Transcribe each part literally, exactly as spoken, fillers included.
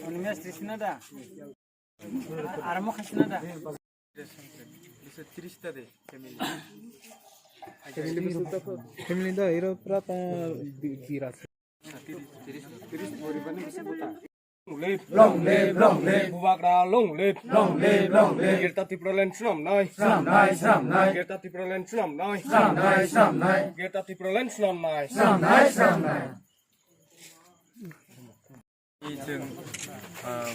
Animesh Trisna da. Aramo khasna da. Bisa tirista de family. Family da iro pura ta di- dira. Long live, long live, long live. Bubagra long live. Long live, long live. Greater Tipraland snam nai. Snam nai, snam nai. Greater Tipraland snam nai. Snam nai, snam nai. Greater Tipraland snam nai. Snam nai, snam nai. Chwng, ah,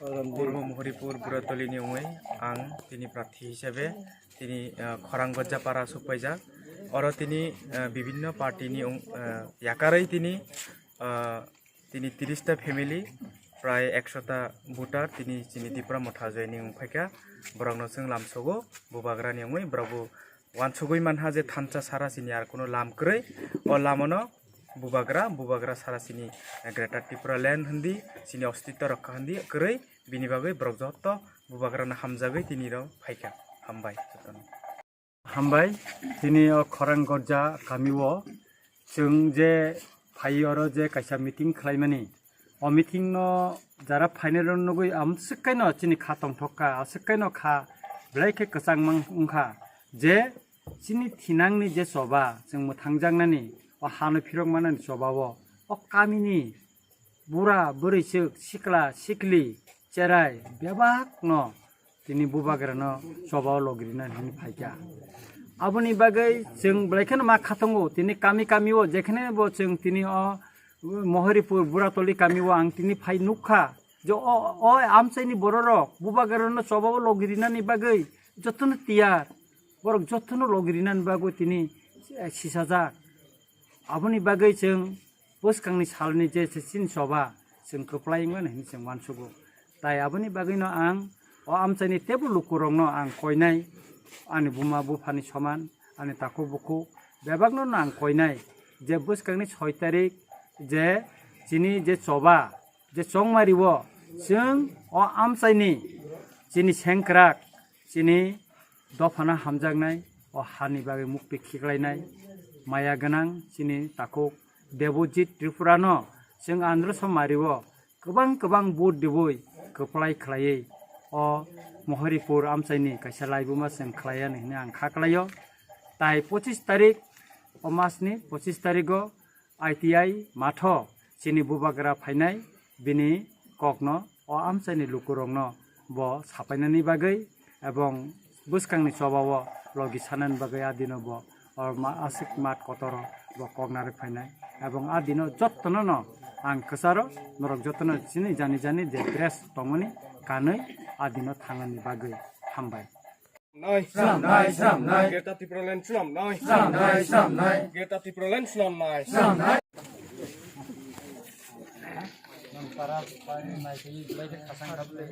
Purbo Mohoripur Buratoli ni wngwi ang tini prarthi hisabe tini, ah, Khorang Gojapara sukpaijak. Oro tini, ah, bibinno party ni wng, ah, yakarwi tini, ah, tini tiris ta family, prai ekso ta voter tini chini Tipra Motha joining wngphaikha. Borokno chwng lamsogo, bubagrani wngwi borok bo uansugwi manha je thansa sara chini ar kuno lam kwrwi. O lamano bubagra, bubagra sara chini Greater Tipraland hindi, chini ostitto rokha hindi kwrwi, bini bagwi borok joto bubagrano hamjagwi tini rok phaikha. Hambai jotono. Hambai, tini o Khorang Gorja kami o chwng je phai oro je kaisa meeting khlaimani, o meeting no jara phainai rok nugwi amswk kaino chini kha tongthok kha, aswk kaino kha belai khe kwchangma wngkha je chini thinangni je choba chwng mwthangjaknani o hano phirok manani choba o, o kamini bura bwrwiswk sikla sikli cherai bebakno tini bubagrano choba o logirina hinwi phaikha. Aboni bagwi chwng belai kheno ma khatongo tini kami kami o jekhene bo chwng tini o Mohoripur Buratoli kami o ang tini phai nukha je o, o amchaini bororok bubagrano choba o logirinani bagwi jotono tiyar, borok jotono logirinani bagwi tini, eh, sisajak. Aboni bagwi chwng bwskangni salni je se chini choba chwng kwplai wngmani hinwi chwng uansugo. Tai aboni bagwino ang o amchaini teibo lukurokno ang koinai, ani buma buphani soman, ani takhuk bukhuk bebakno ang koinai je bwskangni soi tarik je chini je choba je chongmari o chwng o amchaini chini sengkrak chini dophano hamjaknai, o hani bagwi mukti khiklainai, maya gwnang chini takhuk Debojit Tripurano chwng Andhra somari o kwbang kwbang vote diwi kwplai khlaiwi o Mohoripur amchaini kaisa laibuma chwng khlaiya hinwi ang kha klaio. Tai pochis tarik, o masni pochis tarigo I T I matho chini bubagra phainai, bini kokno o amchaini lukurokno bo sapainani bagwi ebong bwskangni choba o logi sanani bagwi a dino bo o ma-, aswk mat kotoro bo kok narwk phainai. Ebong a dino jottono no ang kwcharo norok jottono chini jani jani je dress tongmani kanwi a dino thangnani bagwi hambai. Nai. Swnam nai, swnam nai. Greater Tipraland swnam nai. Swnam nai, swnam nai. Greater Tipraland swnam nai. Swnam nai. Nang para, para nai khe belai khe khasang kha bwle.